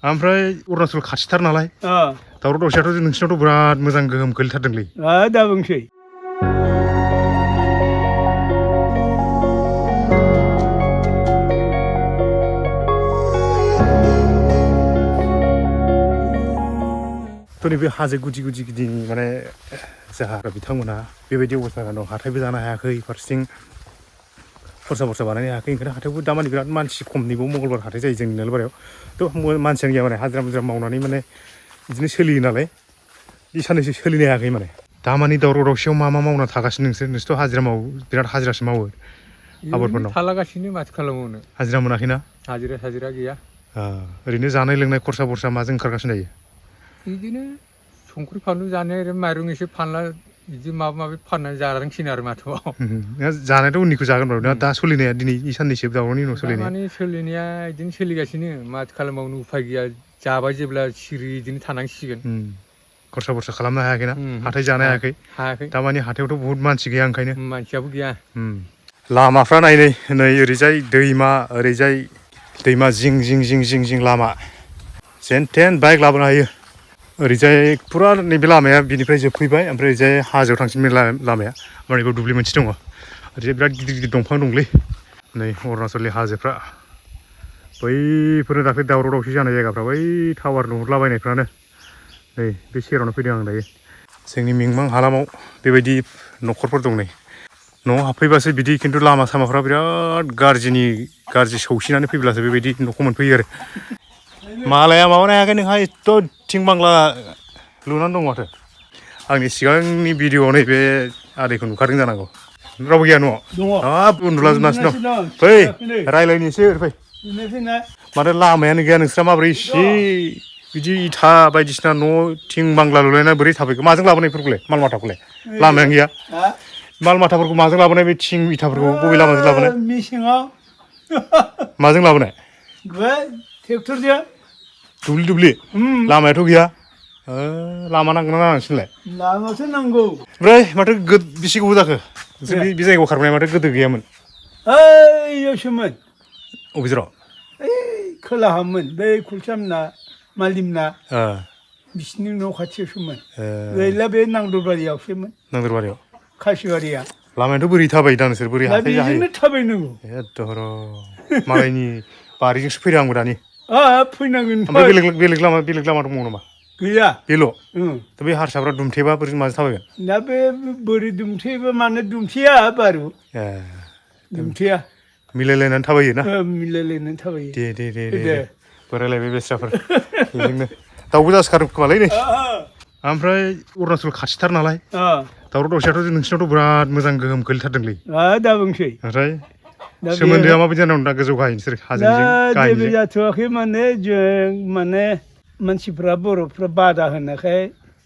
ओमफ्राय अरुणाचल खाथिथार नालाय दावराव दावसियाथ' नोंसिनावथ' बिराद मोजां गोहोम गोलैथारदोंलै दा बुंसै थ' नैबे हाजो गुदि गुदि गिदिंनि माने जोंहा बिथांमोना बेबायदि अबस्था दं हाथायबो जानो हायाखै फारसेथिं खरसा बानायनो हायाखै ओंखायनो हाथायावबो दामानि बिराद मानसि खमनिबो मंगलबार हाथाय जायो जोंनि नलबारियाव थ' मानसियानो गैया माने हाजिरा मुजिरा मावनानै माने बिदिनो सोलियो नालाय बे साननैसो सोलिनो हायाखै माने दामानि दावराव दावसियाव मा मावना थागासिनो नोंसोरथ' हाजिरा मावो बिराद हाजिरासो मावो आबादफोरनाव थालागासिनो माथो खालामबावनो हाजिरा मोनाखैना हाजिरा गैया ओरैनो जानाय लोंनाय खरसा माजों ओंखारगासिनो दायो बिदिनो संख्रि फानलु जानाय आरो माइरं एसे फानला बिदि माबा माबि फाननानै जानांसिगोन आरो माथोबाव जानायाथ' उननिखौ जागोन र' दा सोलिनाया दिनै साननैसो दावरावनि उनाव सोलिनाया माने सोलिनाया बिदिनो सोलिगासिनो माथो खालामबावनो उफाय गैया जाबाय जेब्ला सिरि बिदिनो थानांसिगोन खरसा खालामनो हायाखैना हाथाय जानो हायाखै दामानि हाथायावथ' बहुत मानसि गैया ओंखायनो मानसियाबो गैया लामाफ्रा नै ओरैजाय दैमा ओरैजाय दैमा जिं लामा जेन थेन बाइक लाबोनो हायो ओरैजाय फुरा नैबे लामाया बिनिफ्राय जोबफैबाय ओमफ्राय ओरैजाय हाजोआव थांसिनबाय लामाया ओमफ्राय बेयाव दुब्लि मोनसे दङ ओरैजाय बिराद गिदिर दंफां दंलै नै अरुणाचलनि हाजोफ्रा बैफोरनो दाख्लै दावराव दावसि जानाय जायगाफ्रा बै टावार नुहुरलाबायनायफ्रानो नै बे सेरावनो फैदों आं दायो जोंनि मिंमां हालामाव बेबायदि न'खरफोर दं नै न'आव हाबफैबासो बिदि खिन्थु लामा सामाफ्रा बिराद गाज्रि सौसिनानै फैब्लासो बेबायदि न'खौ मोनफैयो आरो मालाया माबानो हायाखै नोंहा एथ' थिं बांला लुनानै दं माथो आंनि सिगांनि भिडिअ'आव नैबे आदैखौ नुखादों जानांगौ रावबो गैया न'आव हाब उन्दुलाजोबनासो दं फै रायज्लायनोसै ओरै फै माथो लामायानो गैया नोंस्रा माबोरै इसे बिदि इथा बायदिसिना न' थिं बांला लुलायना बोरै थाफैखो माजों लाबोनाय बेफोरखौलाय माल माथाखौलाय लामायानो गैया माल माथाफोरखौ माजों लाबोनाय बे थिं इथाफोरखौ बबे लामाजों लाबोनाय मेसेङाव माजों लाबोनाय ट्रेक्टरजों दुब्लि लामायाथ' गैया लामा नांगोन ना नाङा नोंसोरनोलाय लामाथ' नांगौ ओमफ्राय माथो बेसे गोबाव जाखो नोंसोर बे जायगायाव खारबोनाय माथो गोदो गैयामोन ओइयावसोमोन अबे जेराव खोलाहामोन बै खुलसामना मालिमना बिसिनि न' खाथियावसोमोन गैला बे नांदरबारियावसोमोन नांदरबारियाव खासिबारिया लामायाथ' बोरै थाबायो दा नोंसोर बोरै हाथाय जाहैयो बेजोंनो थाबायनांगौ एदर मालायनि बारिजोंसो फैदों आंबो दानि फैनांगोन ओमफ्राय बेलेग लामा दंबावो नामा गैया बेल' दा बे हारसाफ्रा दुमथेबा बोरै माजों थाबायगोन दा बे बोरै दुमथेबा मानो दुमथेया बारु दुमथेया मिलायलायनानै थाबायो ना मिलायलायनानै थाबायो दे बोरायलायबाय बेस्राफोर बेजोंनो दाउबो जासिखादों खोमालै नै ओमफ्राय अरुणाचल खाथिथार नालाय दावराव दावसियाथ' नोंसिनावथ' बिराद मोजां गोहोम गोलैथारदोंलै दा बुंसै ओमफ्राय सोमोन्दोआ माबायदि जानानै दा गोजौ गाहाय नोंसोर हाजोनिजों जेबो जाथ'वाखै माने जों माने मानसिफ्रा बर'फ्रा बादा होनायखाय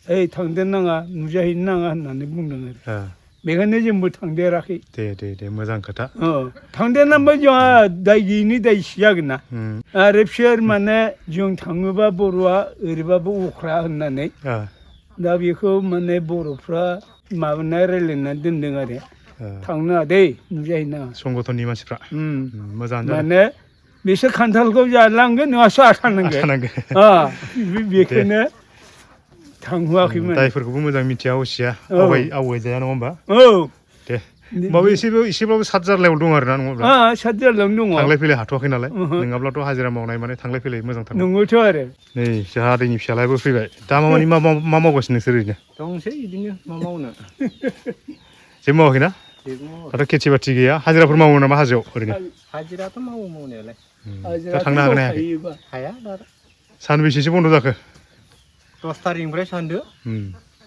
ओइ थांदेर नाङा नुजाहैनो नाङा होननानै बुंदों आरो बेखायनो जोंबो थांदेराखै दे मोजां खोथा थांदेरनांबा जोंहा दाय गैयिनि दायसो जागोन ना आरो बिसोर माने जों थाङोबा बर'आ ओरैबाबो अख्रा होननानै दा बेखौ माने बर'फ्रा माबानाय रायज्लायनानै दोनदों आरो थांनो नाङा दै नुजाहैनो नाङा संगठननि मानसिफ्रा मोजाङानो जादों माने बिसोर खान्थालखौ जालांगोन नोंहासो आथारनांगोन बेखौनो थांहोआखैमोन दायफोरखौबो मोजां मिथिया असिया आवगायजाया नङा होमबा दे होमबाबो एसेब्लाबो सात जार्लायाव दं आरोना नङाब्ला सात जार्लायावनो दङ थांलाय फैलाय हाथ'वाखै नालाय नङाब्लाथ' हाजिरा मावनाय माने थांलाय फैलाय मोजांथार नंगौथ' आरो नै जोंहा आदैनि फिसालायाबो फैबाय दा मानि मा मावगासिनो नोंसोर ओरैनो दंसै बिदिनो मा मावनो जेबो मावाखैना दाथ' खेथि बाथि गैया हाजिराफोर मावो नामा हाजोआव ओरैनो हाजिराथ' मावो मावनायालाय दा थांनो हागोन ना हाया सानबेसेसो बन्द' जाखो 10 थारिखनिफ्राय सानदो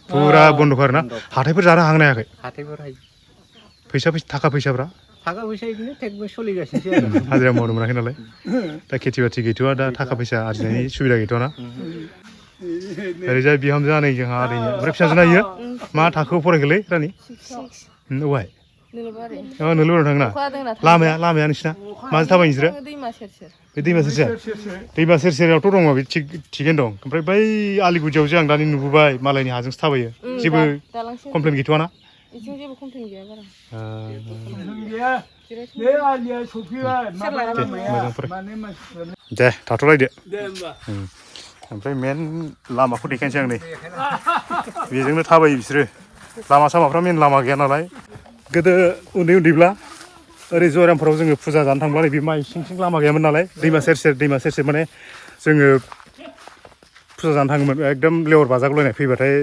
फुरा बन्द'खा आरोना हाथायफोर जानो हागोन ना हायाखै हाथायफोर हायो थाखा फैसाफ्रा बिदिनो टेकबो सोलिगासिनोसै आरो हाजिरा मावनो मोनाखै नालाय दा खेथि बाथि गैथ'वा दा थाखा फैसा आरजिनायनि सुबिदा गैथ'वा ना ओरैजाय बिहामजो आनै जोंहा आदैनि ओमफ्राय फिसाजोना इयो मा थाखोआव फरायखोलै रानि अहाय नोलोबारियाव थाङोना लामाया नोंसिना माजों थाबायो नोंसोरो बे दैमा सेर सेरावथ' दङ बे थिगैनो दं ओमफ्राय बै आलिगुदियावसो आं दानि नुबोबाय मालायनि हाजोंसो थाबायो जेबो कमप्लेन गैथ'वा ना 이층 집에 컴퓨터 gaya bara. Ya, ne aliya Sofiya moजां फराय माने मानसिफ्रानो दे थाथ'लायदो दे होमबा ओमफ्राय मेन लामाखौ देखायनोसै आं नै बेजोंनो थाबायो बिसोरो लामा सामाफ्रा मेन लामा गैया नालाय गोदो उन्दै उन्दैब्ला ओरै जयरामफोराव जोङो फुजा जानो थांब्ला नै बे माइ सिं सिं लामा गैयामोन नालाय दैमा सेर सेर माने जोङो फुजा जानो थाङोमोन एकदम लेवार बाजागुलायनाय फैबाथाय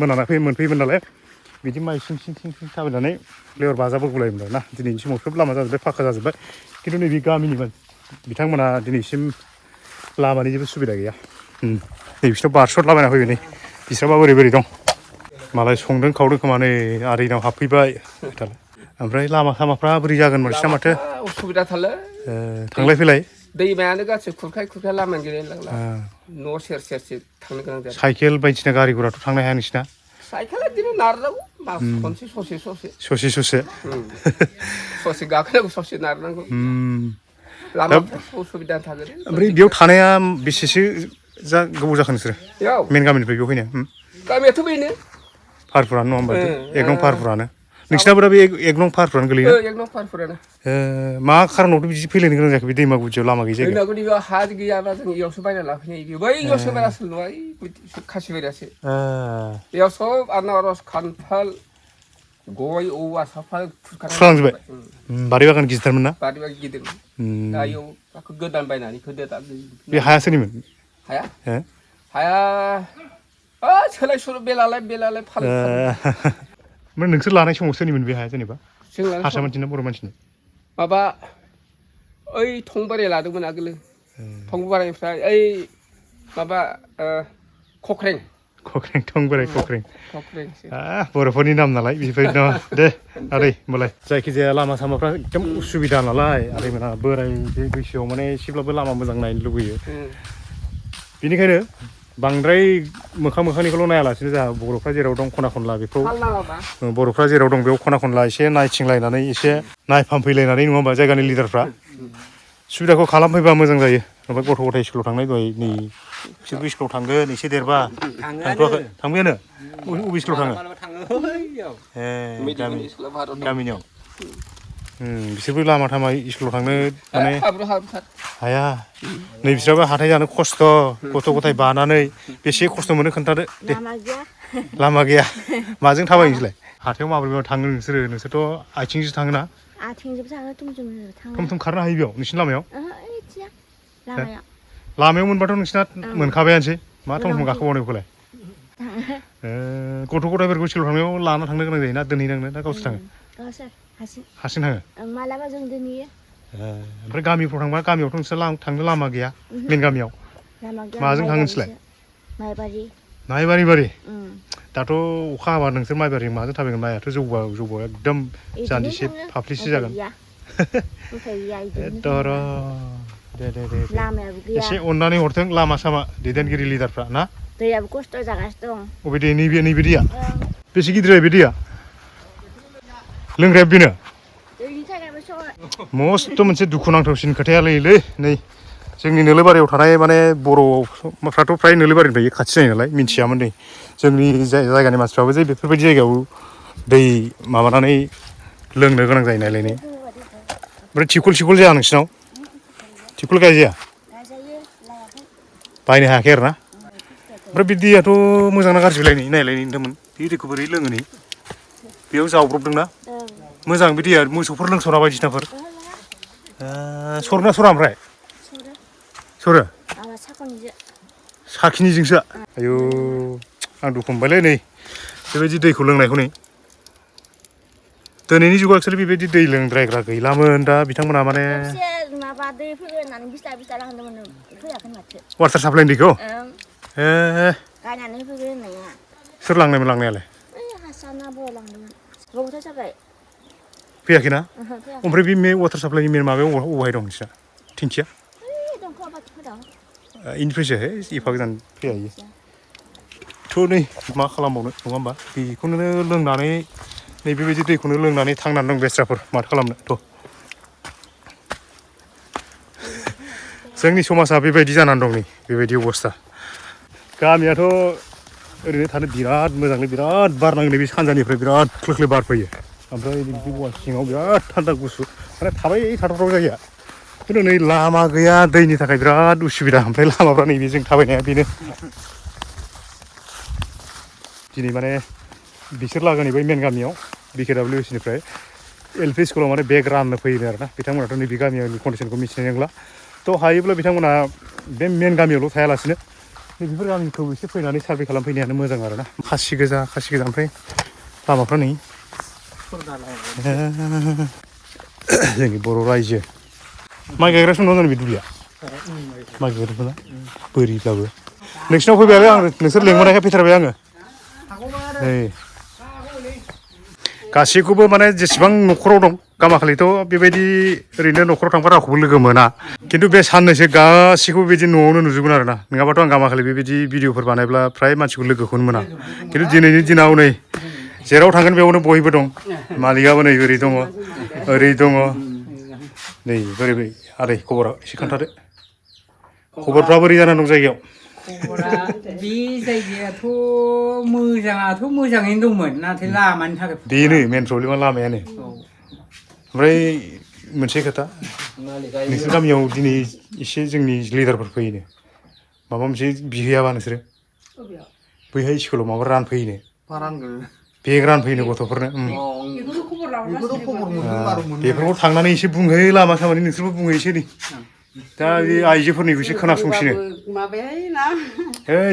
मोनफैयोमोन नालाय बिदि माइ सिं सिं थाबायनानै लेवार बाजाबोगुलायोमोन आरोना दिनैनि समाव खोब लामा जाजोब्बाय फाखा जाजोब्बाय खिन्थु नैबे गामिनि बिथांमोना दिनैसिम लामानि जेबो सुबिदा गैया नै बिसोरनाव बारस'लाबायना फैबाय नै बिस्राबा बोरै दं मालाय संदों खावदों खोमा नै आदैनाव हाबफैबाय ओमफ्राय लामा सामाफ्रा बोरै जागोन बिसिना माथो उसुबिदा थारलै थांलाय फैलाय दैमायानो गासै खुरखाय लामायानो गैलायलांला न' सेर थांनो गोनां जादों साइकेल बायदिसिना गारि गुराथ' थांनो हाया नोंसिना साइकेला बिदिनो नारनांगौ मास खनसे ससे गाखोनांगौ ससे नारनांगौ लामाफ्रा उसुबिदा थागोन ओमफ्राय बेयाव थानाया बेसेसो गोबाव जाखो नोंसोरो बेयाव मेन गामिनिफ्राय बेयाव फैनाया गामियाथ' बेनो फारफुरानो नङा होमबा एक नं फारफुरानो नोंसिनाबो दा बे एक नं फारफुरानो गोलैयो एक नं फारफुरानो मा खारनावथ' बिदि फैलायनो गोनां जाखो बे दैमा गुदियाव लामा गैयै जायगायाव दैमा गुदियाव हा गैयाबा जों इयावसो बायना लाफैनाय बै इयावसो बायनासो नङा खासिबारियासो बेयाव सब आनारस खान्थाल गय औवा साफा खुरखालांजोब्बाय बारि बागान गिदिरथारमोन ना बारि बागान गिदिरमोन दा इयाव गोदान बायनानै होदो दा बे हाया सोरनिमोन हाया सोलाय सोल' बेलालाय फाल ओमफ्राय नोंसोर लानाय समाव सोरनिमोन बे हाया जेनेबा हारसा मानसिना बर' मानसिनि माबा ओइ थंबारि लादोंमोन आगोलो थंबारिनिफ्राय ओइ माबा खख्रें थंबारि खख्रें बर'फोरनि नाम नालाय बेफोरबायदि दङ दे आदै होमबालाय जायखिजाया लामा सामाफ्रा एकदम उसुबिदा नालाय आदैमोना बोराय बैसोआव माने एसेब्लाबो लामा मोजां नायनो लुबैयो बेनिखायनो बांद्राय मोखांनिखौल' नायालासिनो जोंहा बर'फ्रा जेराव दं खना खनला बेखौ बर'फ्रा जेराव दं बेयाव खना खनला एसे नायथिंलायनानै एसे नायफामफैलायनानै नङा होमबा जायगानि लिडारफ्रा सुबिदाखौ खालामफैबा मोजां जायो ओमफ्राय गथ' गथाय स्कुलाव थांनाय दहाय नै बिसोरबो स्कुलाव थांगोन एसे देरबा थांथ'वाखै थांबायानो बबे स्कुलाव थाङो गामिनियाव बिसोरबो लामा थामा स्कुलाव थांनो माने हाया नै बिस्राबो हाथाय जानो खस्थ' गथ' गथाय बानानै बेसे खस्थ' मोनो खोन्थादो दे लामा गैया माजों थाबायो नोंसोरलाय हाथायाव माबोरै थाङो नोंसोरथ' आथिंजों थाङोना आथिंजों थाङो थम खारनो हायो बेयाव नोंसिनि लामायाव लामायाव मोनबाथ' नोंसिना मोनखाबायानोसै मा थम गाखोबावनो बेखौलाय गथ' गथायफोरखौ स्कुलाव थांनायाव लाना थांनो गोनां जायोना दोनहैनांनो ना गावसोर थाङो हारसिं थाङो मालाबा जों दोनहैयो ओमफ्राय गामिफ्राव थांबा गामियावथ' नोंसोर थांनो लामा गैया मेन गामियाव माजों थाङो नोंसोरलाय माइबारि दाथ' अखा हाबा नोंसोर माइबारिजों माजों थाबायगोन माइआथ' जौबा एकदम जान्दिसे फाफ्लिसो जागोन दे एसे अननानै हरथों लामा सामा दैदेनगिरि लिडारफ्रा ना दैयाबो खस्थ' जागासिनो दं अबे दै नैबे दैया बेसे गिदिर बे दैया लोंग्राया बेनो मस्थ' मोनसे दुखुनांथावसिन खोथायालै नै जोंनि नोलोबारियाव थानाय माने बर'फ्राथ' फ्राय नोलोबारिनिफ्राय खाथि जायो नालाय मिन्थियामोन नै जोंनि जायगानि मानसिफ्राबो जे बेफोरबायदि जायगायाव दै माबानानै लोंनो गोनां जायो नालाय नै ओमफ्राय थिखल जाया नोंसिनाव थिखल गायजाया बायनो हायाखै आरो ना ओमफ्राय बे दैयाथ' मोजां ना गाज्रि नायलाय नोंथांमोन बे दैखौ बोरै लोङो नै बेयाव जावब्रबदोंना मोजां बे दैया मोसौफोर लोंस'ना बायदिसिनाफोर सरना सरा ओमफ्राय सरो साखिनिजोंसो आयौ आं दुखु मोनबायलै नै बेबायदि दैखौ लोंनायखौ नै दिनैनि जुगाव एक्सुवेलि बेबायदि दै लोंद्रायग्रा गैलामोन दा बिथांमोना माने वाटार साप्लाइनि दैखौ सोर लांनायमोन लांनायालाय फैयाखैना ओमफ्राय बे वाटार साप्लाइनि मेन माबायाव अबेहाय दं नोंसिना थिंखिया इनिफ्रायसो एफा गोजान फैया इयो थ' नै मा खालामबावनो नङा होमबा बेखौनो लोंनानै नै बेबायदि दैखौनो लोंनानै थांनानै दं बेस्राफोर माथो खालामनो थ' जोंनि समाजा बेबायदि जानानै दं नै बेबायदि अबस्था गामियाथ' ओरैनो थानो बिराद मोजांलै बिराद बार नाङो बे सानजानिफ्राय बिराद ख्लो ख्लो बार फैयो ओमफ्राय बिदि गवा सिङाव बिराद थान्दा गुसु माने थाबाय थाथावथाव जायगाया खिन्थु नै लामा गैया दैनि थाखाय बिराद उसुबिदा ओमफ्राय लामाफ्रा नैबे जों थाबायनाया बेनो दिनै माने बिसोर लागोनि बै मेन गामियाव BKWSनिफ्राय LP स्कुलाव माने बेग राननो फैयो आरोना बिथांमोनाथ' नैबे गामियाव कन्डिसनखौ मिथिनाय नंला थ' हायोब्ला बिथांमोना बे मेन गामियावल' थायालासिनो बेफोर गामिखौ एसे फैनानै सार्भे खालामफैनायानो मोजां आरोना खासि गोजा ओमफ्राय लामाफ्रा नै जोंनि बर' रायजो माइ गायग्रा समाव जानो बे दुब्लिया माइ गायग्राफोरा बोरिब्लाबो नोंसिनाव फैबाय आं नोंसोर लेंहरनायखाय फैथारबाय आङो नै गासैखौबो माने जेसेबां न'खराव दं गामाखालिथ' बेबायदि ओरैनो न'खराव थांबा रावखौबो लोगो मोना खिन्थु बे साननैसो गासैखौबो बिदि न'आवनो नुजोबगोन आरोना नङाबाथ' आं गामाखालि बेबायदि भिडिअफोर बानायब्ला फ्राय मानसिखौ लोगोखौनो मोना खिन्थु दिनैनि दिनाव नै जेराव थांगोन बेयावनो बयबो दं मालिकआबो नै ओरै दङ नै बोरै आदै खबरा एसे खोन्थादो खबरफ्रा बोरै जानानै दं जायगायाव खबरा बे जायगायाथ' मोजाङैनो दंमोन नाथाय लामानि थाखाय बेनो मेन प्रब्लेमा लामायानो ओमफ्राय मोनसे खोथा नोंसोर गामियाव दिनै एसे जोंनि लिडारफोर फैयोनो माबा मोनसे बिहैयाबा नोंसोरो बैहाय स्कुलाव माबा रानफैयोनो बेग रानफैयोनो गथ'फोरनो बेफोरखौ थांनानै एसे बुंहै लामा सामानि नोंसोरबो बुंहैसै नै दा बे आइजोफोरनिखौ एसे खोनासंसिनो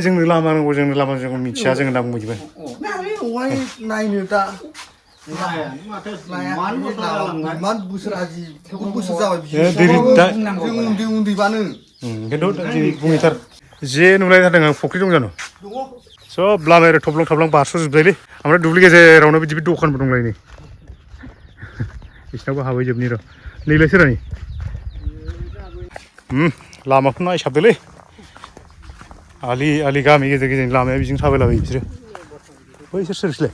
जोंनो लामा नांगौ जोंनो मिथिया जों होनना बुंजोबो नायनो दा इमान बोसोर आजि बहुत बोसोर जाबाय जों उन्दैबानो खिन्थु बुंहैथार जे नुलायथारदों आं फुख्रि दं जानो सब लामाया थब्लं थाब्लां बारस'जोबबायलै ओमफ्राय दुब्लि गेजेरावनो बिदि दखानबो दंलाय नै बिसिनावबो हाबहैजोबनि र' नैलाय सोरानि लामाखौ नायसाबदोलै आलि गामि गेजेर गेजेरनि लामाया बिजों थाबायलाबायो बिसोरो बैसोर सोरसोलाय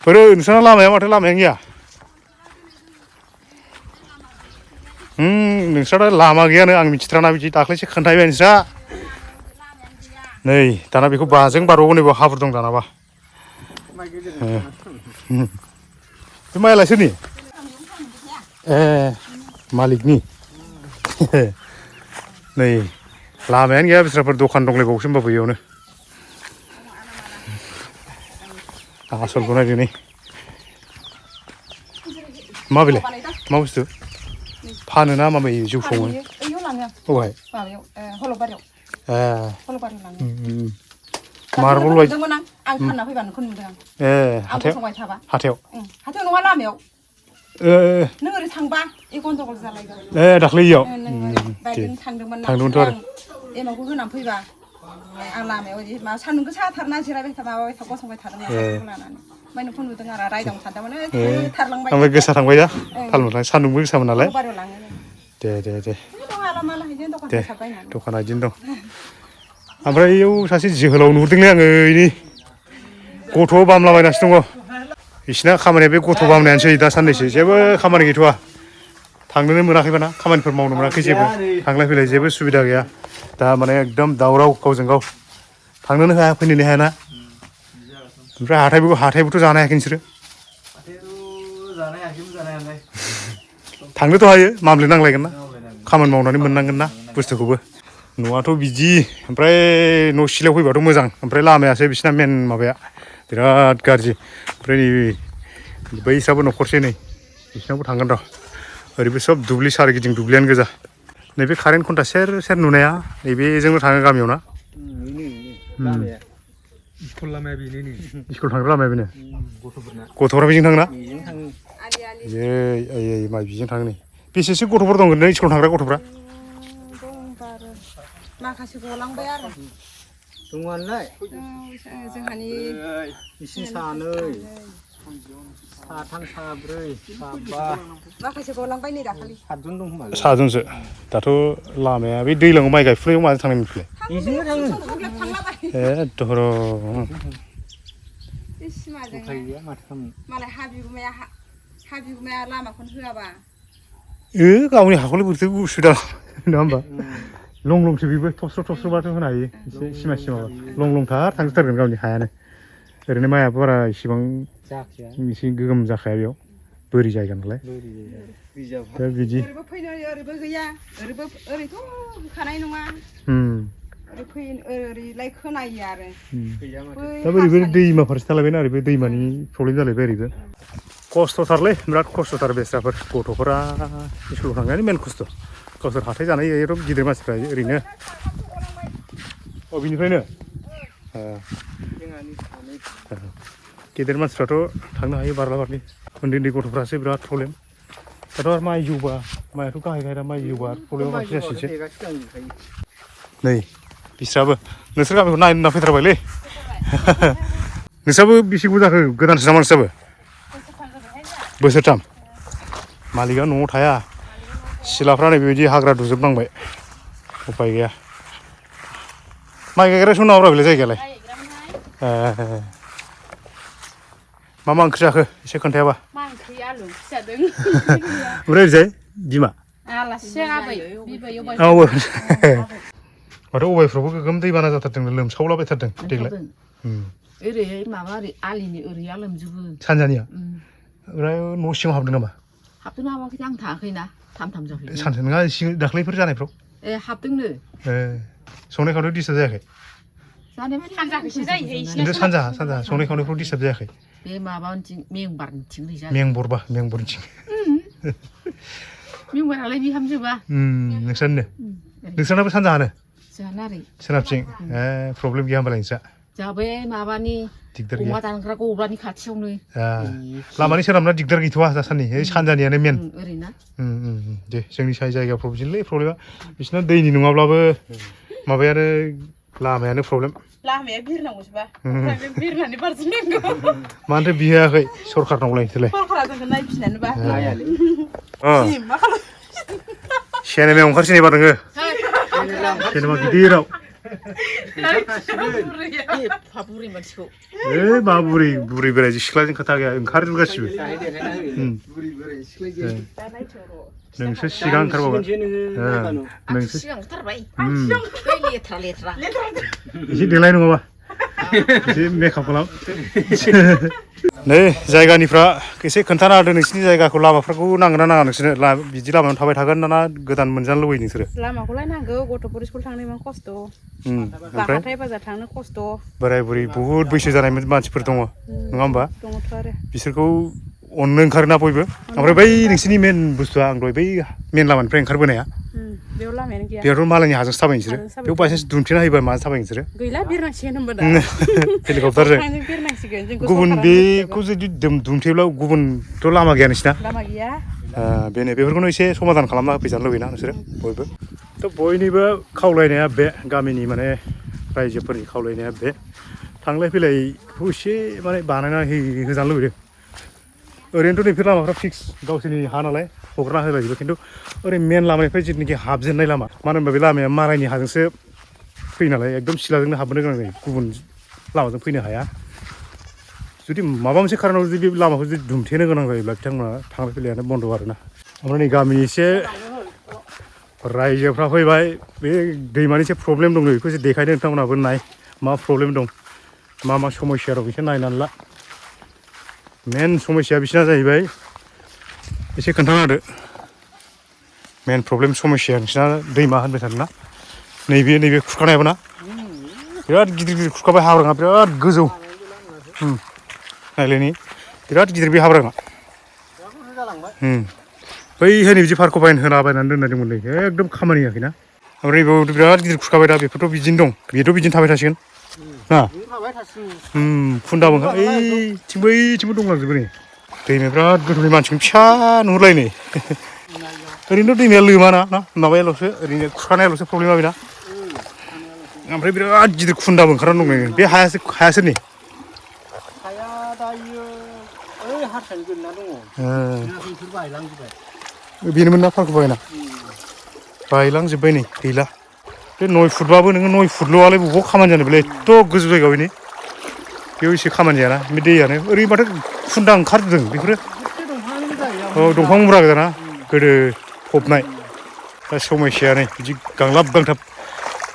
बोरो नोंसोरना लामाया माथो लामायानो गैया नोंस्रा लामा गैयानो आं मिथिथाराना बिदि दाख्लैसो खोन्थाहैबाय नोंस्रा नै दाना बेखौ बाजों बारबावगोन नैबाव हाब्रु दं दानाबा बे माइयालाय सोरनि मालिकनि नै लामायानो गैया बिस्राफोर दखान दंलायबावोसो होनबा बैयावनो आसलखौ नायदो नै माबेलाय मा बुस्थु फानो ना माबायो जौ सङो अबेहाय मार्बल बायदि आं फानना फैबा नोंखौ नुदों आं हाथायाव नङा लामायाव नों ओरै थांबा गन्दगल जालायगोन दाख्लैयाव थांदोंमोनथ' आरो एमावखौ होनानै फैबा आं लामायाव मा सान्दुं गोसाथारना जिरायबाय माबाबाय गसंबाय थादोंमोन लानानै ओमफ्राय नोंखौ नुदों आरो रायदावनो सानदोंमोन थारलांबाय ओमफ्राय गोसा थांबाय दा थालमोन सान्दुंबो गोसामोन नालाय बारियाव लाङो दे दे दखाना बिदिनो दं ओमफ्राय इयाव सासे जोहोलाव नुहुरदोंलै आङो इनि गथ' बामलाबायनासो दङ बिसिना खामानिया बे गथ' बामनायानोसै दा साननैसो जेबो खामानि गैथ'वा थांनोनो मोनाखैबाना खामानिफोर मावनो मोनाखै जेबो थांलाय फैलाय जेबो सुबिदा गैया दा माने एकदम दावराव गावजों गाव थांनोनो हाया फैनोनो हायाना ओमफ्राय हाथायबोथ' जानो हायाखै नोंसोरो थांनोथ' हायो मामले नांलायगोन ना खामानि मावनानै मोननांगोन ना बुस्थुखौबो न'आथ' बिदि ओमफ्राय न' सिलायाव फैबाथ' मोजां ओमफ्राय लामायासो बिसिना मेन माबाया बिराद गाज्रि ओमफ्राय नै बैस्राबो न'खरसे नै बिसिनावबो थांगोन र' ओरैबो सब दुब्लि सारिगिदिं दुब्लियानो गोजा नैबे कारेन्ट खुन्था सेर सेर नुनाया नैबेजोंनो थाङो गामियाव ना स्कुल लामाया बेनो स्कुल थांग्रा लामाया बेनो गथ'फ्रा बेजों थाङो ना माइ बिजों थाङो नै बेसेसो गथ'फोर दं नै स्कुल थांग्रा गथ'फ्रा माखासे गलांबाय आरो दङआनोलाय जोंहानि बिसिनि सानै साथाम साब्रै साबा माखासे गलांबाय नै दाखालि 7 जन दं खोमा 7 जनसो दाथ' लामाया बे दैज्लाङाव माइ गायफुनायाव माजों थांनाय मोनफिनलाय बेजोंनो थाङो दर' मालाय हा बिगुमाया लामाखौनो होआबा गावनि हाखौलाय बोरैथो उसुबिदा नङा होमबा लं बेबो थबस्र'-थबस्र'बाथ' होनो हायो एसे सिमा लं-लंथार थांजोबथारगोन गावनि हायानो ओरैनो माइआबो बारा इसेबां एसे गोगोम जाखाया बेयाव बोरि जायगा नालाय दा बिदि ओरैबो फैनो ओरैबो गैया ओरैथ' होखानाय नङा ओरै फैनो ओरैलाय खोनायो आरो दा बोरैबो दैमा फारसे थालायबायना ओरैबो दैमानि प्रब्लेम जालायबाय ओरैबो खस्थ'थारलै बिराद खस्थ'थार बेस्राफोर गथ'फोरा स्कुलाव थांनायानो मेन खस्थ' गावसोर हाथाय जानाय एरब गिदिर मानसिफ्रा ओरैनो बिनिफ्रायनो गेदेर मानसिफ्राथ' थांनो हायो बारला बारलि उन्दै गथ'फ्रासो बिराद प्रब्लेम दाथ' आरो माइ जौबा माइआथ' गाहाय दा माइ जौबा प्रब्लेमा बांसिन जासिनसै नै बिस्राबो नोंसोर गामिखौ नायनो होनना फैथारबायलै नोंस्राबो बेसे गोबाव जाखो गोदानसो नामा नोंस्राबो बोसोरथाम मालिकआ न'आव थाया सिलाफ्रा नै बेबायदि हाग्रा दुजोबनांबाय उफाय गैया माइ गायग्रा सम नामाब्रा बेलाय जायगायालाय मा ओंख्रि जाखो एसे खोन्थायाबा मा ओंख्रि आलु फिसादों ओमफ्राय ओरैजाय बिमा आलासिसो आबै बिबै माथो अबायफ्रावबो गोगोम दैबाना जाथारदों लोमसावलाबायथारदों देग्लाय ओरैहाय माबा ओरै आलिनि ओरैया लोमजोबो सानजानिया ओमफ्राय न' सिङाव हाबदों नामा हाबदों नामाखै आं थाङाखैना थाम जाखै सानसे नङा दाख्लैफोर जानायफ्राव हाबदोंनो संनाय खावनायाव डिस्टार्ब जायाखै सानजाखैसो जायोहाय खिन्थु सानजा संनाय खावनायफ्राव डिस्टार्ब जायाखै बे माबाथिं मेंबारथिं मेंबरथिं मेंबारालाय बिहामजोबा नोंस्रानाबो सानजाहानो जोंहाना ओरै सोनाबथिं प्रब्लेम गैया होमबालाय नोंस्रा जाबे माबानि अमा दानग्रा गग्रानि खाथियावनो लामानि सोनाबना दिगदार गैथ'वा दासान्दि सानजानियानो मेन ओरैना दे जोंनि जायगाफ्राव बिदिनोलै प्रब्लेमा बिसिना दैनि नङाब्लाबो माबायानो लामायानो प्रब्लेम लामाया बिरनांगौसोबा बिरनानै बारजोबनांगौ मानोथो बिहोआखै सरखारनावलाय नोंसोरलाय सरखारा जोंखौ नायफिनानोबा मा खालाम सिनेमायाव ओंखारसै नामा नोङो सिनेमा गिदिराव बुरै मानसिखौ मा बुरै बोराय सिख्लाजों खोथा गैया ओंखारजोब गासिबो नोंसोर सिगां ओंखारबावगोन नोंसोर सिगां ओंखारबाय लेथ्रा एसे देलाय नङाबा एसे मेकआप खालाम नै जायगानिफ्रा एसे खोन्थाना होदो नोंसिनि जायगाखौ लामाफोरखौ नांगोन ना नाङा नोंसोरनो बिदि लामायाव थाबाय थागोन ना गोदान मोनजानो लुबैयो नोंसोरो लामाखौलाय नांगौ गथ'फोर स्कुल थांनो इमान खस्थ' हाथाय बाजार थांनो खस्थ' बोराय बुरै बुहुद बैसो जानाय मानसिफोर दङ नङा होमबा दङथ' आरो बिसोरखौ अननो ओंखारोना बयबो ओमफ्राय बै नोंसिनि मेन बुस्थुआ आं दहाय बै मेन लामानिफ्राय ओंखारबोनाया बेयाव लामायानो गैया बेयावथ' मालायनि हाजोंसो थाबाय नोंसोरो बेयाव बायसान्स दुमथेना होयोबा माजों थाबाय नोंसोरो गैला बिरनांसिगोन होनबा दा हेलिकप्टारजों बिरनांसिगोन गुबुन बेखौ जुदि दुमथेब्ला गुबुनथ' लामा गैया नोंसिना लामा गैया बेफोरखौनो एसे समाधान खालामना होफैजानो लुबैना नोंसोरो बयबो थ' बयनिबो खावलायनाया बे गामिनि माने रायजोफोरनि खावलायनाया बे थांलाय फैलायखौ एसे माने बानायना होजानो लुबैदों ओरैनोथ' नैफोर लामाफ्रा फिक्स गावसोरनि हा नालाय हगारना होलायजोबो खिन्थु ओरै मेन लामानिफ्राय जिथुनाखि हाबजेननाय लामा मानो होनबा बे लामाया मालायनि हाजोंसो फैयो नालाय एकदम सिलाजोंनो हाबनो गोनां जायो गुबुन लामाजों फैनो हाया जुदि माबा मोनसे खारनाव जुदि बे लामाखौ जुदि दुमथेनो गोनां जायोब्ला बिथांमोना थांलाय फैलायानो बन्द' आरोना ओमफ्राय नै गामिनि एसे रायजोफ्रा फैबाय बे दैमानि एसे प्रब्लेम दं बेखौ एसे देखायदों नोंथांमोनहाबो नाय मा प्रब्लेम दं मा समस्या दं एसे नायनानै ला मेन समस्याया बिसिना जाहैबाय एसे खोन्थाना होदो मेन प्रब्लेम समस्याया नोंसिना दैमा होनबाय थादोंना नैबे खुरखानायाबो ना बिराद गिदिर खुरखाबाय हाब्राङा बिराद गोजौ नायलायनि बिराद गिदिर बे हाब्राङा बैहाय बिदि पार्कखौ होलाबायनानै दोननाय दंमोन नै एकदम खामानि होआखैना ओमफ्राय बेयाव बिराद गिदिर खुरखाबाय दा बेफोरथ' बिदिनो दं बेथ' बिदिनो थाबाय थासिगोन ना खुन्दाबो बैथिंबो दंलांजोबो नै दैमाया बिराद गोथौनि मानसिखौनो फिसा नुहुरलाय नै ओरैनोथ' दैमाया लोमाना ना माबायाल'सो ओरैनो खुरखानायाल'सो प्रब्लेमा बेना ओमफ्राय बिराद गिदिर खुन्दाबो ओंखारनानै दं नै बे हाया सोरनि हाया दायो ओइ हारसानि गोलैना दङ बेफोर बायलांजोब्बाय बेनोमोन ना पार्क बायलांजोब्बाय नै गैला बे 9 फुटबाबो नोङो 9 फुटल'आलाय बबाव खामानि जानो बेलाय एथ' गोजौ जायगायाव बेनि बेयाव एसे खामानि जायाना बे दैयानो ओरै माथो खुन्दा ओंखारजोबदों बेफोरो दंफां मुरा गोजाना गोदो फबनाय दा समस्याया नै बिदि गांलाब गांथाब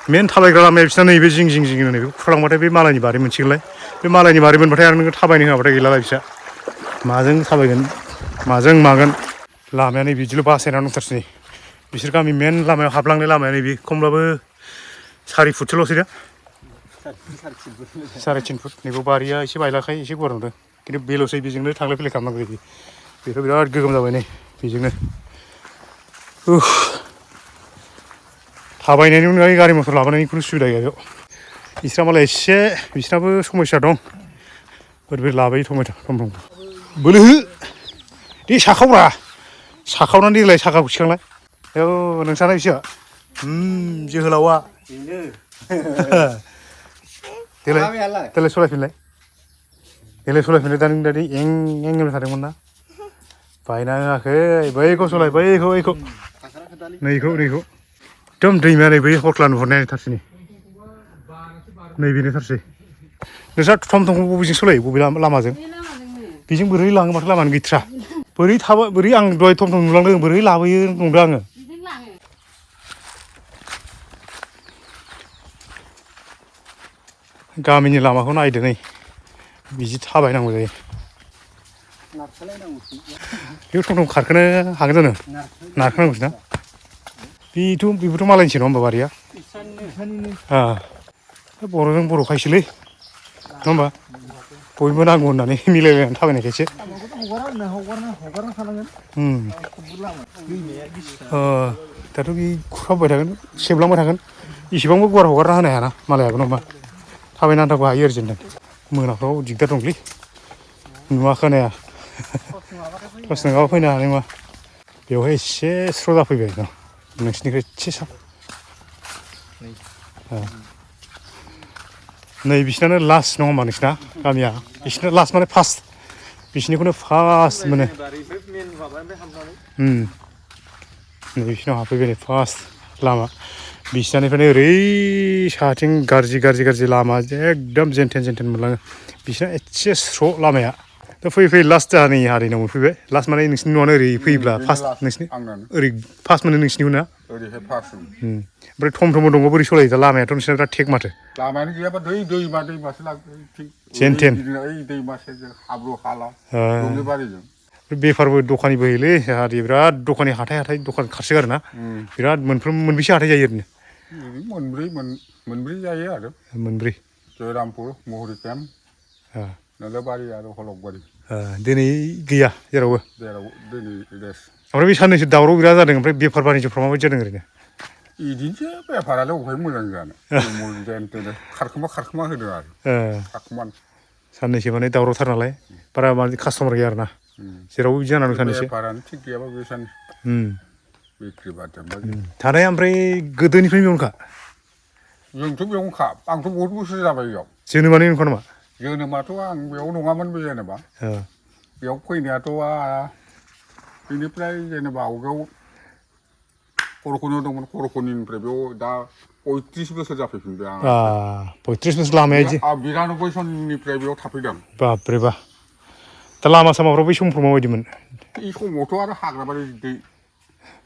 मेन थाबायग्रा लामाया बिसिना नैबे जिं जिं जिं नै बेखौ खुरलांबाथाय बे मालायनि बारि मोनसिगोनलाय बे मालायनि बारि मोनबाथाय आरो नोङो थाबायनो होआबाथाय गैलालाय बिसा माजों थाबायगोन माजों मागोन लामाया नै बिदिल' बासायनानै दंथारसै बिसोर गामि मेन लामायाव हाबलांनाय लामाया नैबे खमब्लाबो 4 फुटसोल'सै दा 3.5 फुट नैबे बारिया एसे बायलाखाय एसे गुवार नुदों खिन्थु बेल'सै बेजोंनो थांलाय फैलाय खालामनांगौ जायो बेथ' बिराद गोगोम जाबाय नै बेजोंनो थाबायनायनि अनगायै गारि मथर लाबोनायनि खुनु सुबिदा गैया बेयाव बिस्रा मालाय एसे बिस्राबो समस्या दं ओरैबो लाबोयो थम बोलो हो दे साखावनानै देग्लाय साखाखौ थिखांलाय औ नोंसाना बिसो जोहोलावा देलाय सलायफिनलाय दा नों दानि एं होनबाय थादोंमोन ना बायना होआखै बैखौ सलाय बैखौ नैखौ एकदम दैमाया नै बै हख्ला नुहुरनाय थारसै नैबेनो थारसै नोंस्रा थम थमखौ बबेजों सलायो बबे लामाजों बेजों बोरै लाङो माथो लामानो गैथ्रा बोरै आं दहाय थम थम नुलांदों बोरै लाबोयो नंदों आङो गामिनि लामाखौ नायदो नै बिदि थाबायनांगौ जायो बेयाव थम थम खारखोनो हागोन जानो नारखोनांगौसो ना बेबोथ' मालायनिसो नङा होमबा बारिया बर'जों बर' खायसोलै नङा होमबा बयबो नांगौ होननानै मिलायलायनानै थाबायनायखायसो दाथ' बे खुरखाबोबाय थागोन सेबलांबाय थागोन इसेबांबो गुवार हगारना होनो हायाना मालायाबो नङा थाबायनो आन्थाखौ हायो आरो जेनदों मोनाफ्राव दिगदार दंलै नुवा खोनाया टर्स नङाबा फैनो हानाय नङा बेवहाय एसे स्र' जाफैबाय नोंसिनिफ्राय एसे नै बिसिनानो लास्ट नङा होमबा नोंसिना गामिया बिसिना लास्ट माने फार्स्ट बिसिनिखौनो फार्स्ट मोनो नै बिसिनाव हाबफैबाय नै फार्स्ट लामा बिसिनानिफ्रायनो ओरै साहाथिं गाज्रि लामा एकदम जेनथेन मोनलाङो बिसिना एसे स्र' लामाया दा फैयै लास्ट जाहा नै हारिनाव मोनफैबाय लास्ट माने नोंसिनि न'आनो ओरै फैयोब्ला फार्स्ट नोंसिनि ओरै फार्स्ट मोनो नोंसिनिखौ ना ओरैहाय फार्स्ट ओमफ्राय थम दङ बोरै सलायो दा लामायाथ' नोंसिना बिराद टेक माथो लामायानो गैयाबा दैमासो जेनथेन दैमा सेरजों हाब्रु हाला दुब्लिबारिजों बेफारबो दखानिबो होयोलै हारि बिराद दखानि हाथाय दखान खारसोगारो ना बिराद मोनबेसे हाथाय जायो ओरैनो मोनब्रै जायो आरो मोनब्रै जयरामपुर महरि केम्प नोलोबारि आरो हलकबारि दिनै गैया जेरावबो दिनै रेस्ट ओमफ्राय बे साननैसो दावराव बिराद जादों ओमफ्राय बेफार बानिज्यफ्रा माबायदि जादों ओरैनो बिदिनोसै बेफारालाय अबेहाय मोजां जानो जेन थेन खारखोमा होदों आरो थाखुमान साननैसो माने दावरावथार नालाय बारा माने कास्टमार गैया आरो ना जेरावबो बिदि जानानै साननैसो बेफारानो थिग गैयाबा बे साननैसो बिक्रि बादजोंबा थानाया ओमफ्राय गोदोनिफ्रायनो बेयावनोखा जोंथ' बेयावनोखा आंथ' बहुद बोसोर जाबाय बेयाव जोनोमानो नंखा नामा जोनोमाथ' आं बेयाव नङामोन बे जेनेबा बेयाव फैनायाथ' बेनिफ्राय जेनेबा आवगायाव खरखनियाव दंमोन खरखनिनिफ्राय बेयाव दा 35 बोसोर जाफैफिनबाय आं 35 बोसोर लामाया 92 सननिफ्राय बेयाव थाफैदों बाबरे बा दा लामा सामाफ्राव बै समफ्राव माबायदिमोन बे समावथ' आरो हाग्राबारि दै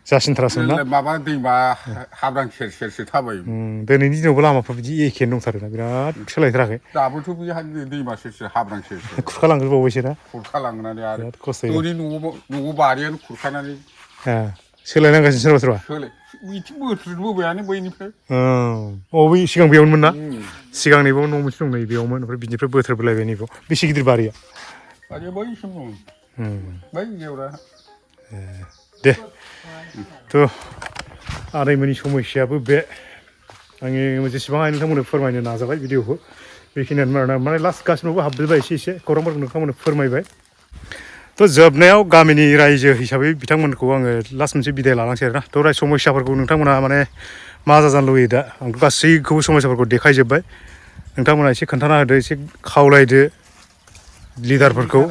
जासिनथारासोमोन ना माबा दैमा हाब्रां सेरसो थाबायोमोन दिनैनि दिनावबो लामाफ्रा बिदि एखेनो दंथारोना बिराद सोलायथाराखै दाबोथ' बे दैमा सेरसो हाब्रां सेरसो खुरखालांजोबबावबायसो ना खुरखालांनानै आरो बिराद खस्थ' न'आव बारियानो खुरखानानै सोलायनांगासिनो सोरबा बिथिं बोथ्रोदबोबायानो बैनिफ्राय बै सिगां बेयावनोमोन ना सिगां नैबाव न' मोनसे दं नै बेयावमोन ओमफ्राय बिनिफ्राय बोथ्रोदबोलायबाय नैबाव बेसे गिदिर बारिया बैसिम दं बै जेवरा दे थ' आदैमोननि समस्यायाबो बे आङो जेसेबां हायो नोंथांमोननो फोरमायनो नाजाबाय भिडिअखौ बेखिनियानो माने लास्ट गासिनावबो हाबजोबबाय एसे खौरांफोरखौ नोंथांमोननो फोरमायबाय थ' जोबनायाव गामिनि रायजो हिसाबै बिथांमोनखौ आङो लास्ट मोनसे बिदाय लानांसै आरोना थ' समस्याफोरखौ नोंथांमोना माने मा जाजानो लुबैयो दा आंथ' गासैखौबो समस्याफोरखौ देखायजोब्बाय नोंथांमोना एसे खोन्थाना होदो एसे खावलायदो लिडारफोरखौ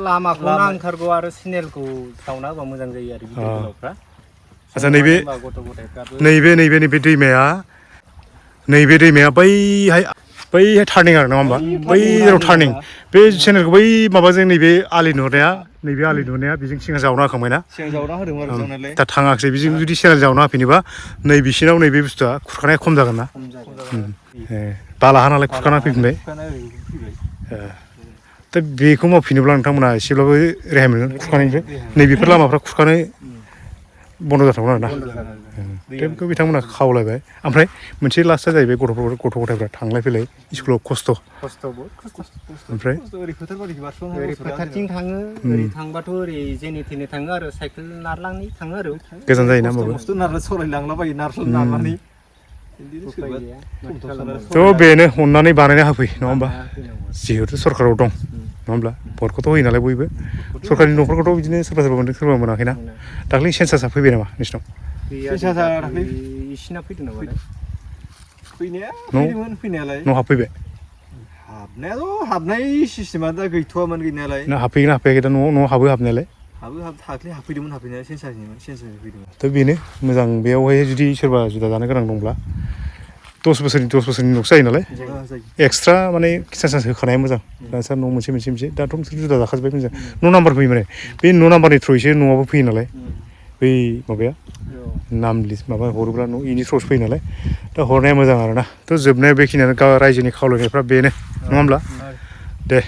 लामाखौ नांथारगौ आरो सिनेलखौ सावना होबा मोजां जायो आरो गिदिर गोलावफ्रा आच्छा नैबे दैमाया बैहाय बै टार्निं आरो नङा होमबा बै जेराव टार्निं बे चेनेलखौ बै माबाजों नैबे आलि नुहुरनाया नैबे आलि नुहुरनाया बेजों सिगां जावना होखांबाय ना सिगां जावना होदोंमोन आरो जावनायालाय दा थाङाखिसै बेजों जुदि चेनेल जावना होफिनोबा नै बिसिनाव नैबे बुस्थुआ खुरखानाया खम जागोन ना बाला हा नालाय खुरखाना फैफिनबाय दा बेखौ मावफिनोब्ला नोंथांमोना एसेब्लाबो रेहाय मोनगोन खुरखानायनिफ्राय नैबेफोर लामाफ्रा खुरखानो बन्द' जाथावगोन आरोना बेखौ बिथांमोना खावलायबाय ओमफ्राय मोनसे लास्टआ जाहैबाय गथ' गथायफ्रा थांलाय फैलाय स्कुलाव खस्थ' ओमफ्राय ओरै फोथार बारिखौ बारस'नो ओरै फोथारथिं थाङो ओरै थांबाथ' ओरै जेने थेने थाङो आरो साइकेल नारलांनि थाङो आरो गोजान जायोना होमबाबो खस्थ' नारना सरायलांलाबायो नारनानै थ' बेनो अननानै बानायना होफै नङा होमबा जिहेतु सरकाराव दं नङा होमब्ला भटखौथ' होयो नालाय बयबो सरकारनि न'खरखौथ' बिदिनो सोरबा सोरबा मोनदों सोरबा मोनाखैना दाख्लै सेन्सासआ फैबाय नामा नोंसिनाव इसिना फैदों नामा फैनाया फैदोंमोन फैनायालाय न' हाबफैबाय हाबनायाथ' हाबनाय सिस्टेमा दा गैथ'वामोन गैनायालाय ना हाबफैगोन ना हाबफैयाखै दा न'आव हाबो हाबनायालाय दाख्लै हाबफैदोंमोन हाबफैनाया सेन्सासनि फैदोंमोन दा बेनो मोजां बेयावहाय जुदि सोरबा जुदा जानो गोनां दंब्ला 10 बोसोरनि उनावसो जायो नालाय एक्सट्रा माने सेन्सास होखानाया मोजां दा सार न' मोनसे दाथ' नोंसोर जुदा जाखाजोब्बाय मोजां न' नाम्बार फैयो माने बे न' नाम्बारनि थ्रुयैसो न'आबो फैयो नालाय बै माबाया नाम लिस्ट माबा हरोब्ला न' इनि थ्रुयैसो फैयो नालाय दा हरनाया मोजां आरोना थ' जोबनाया बेखिनियानो रायजोनि खावलायनायफ्रा बेनो नङा होमब्ला दे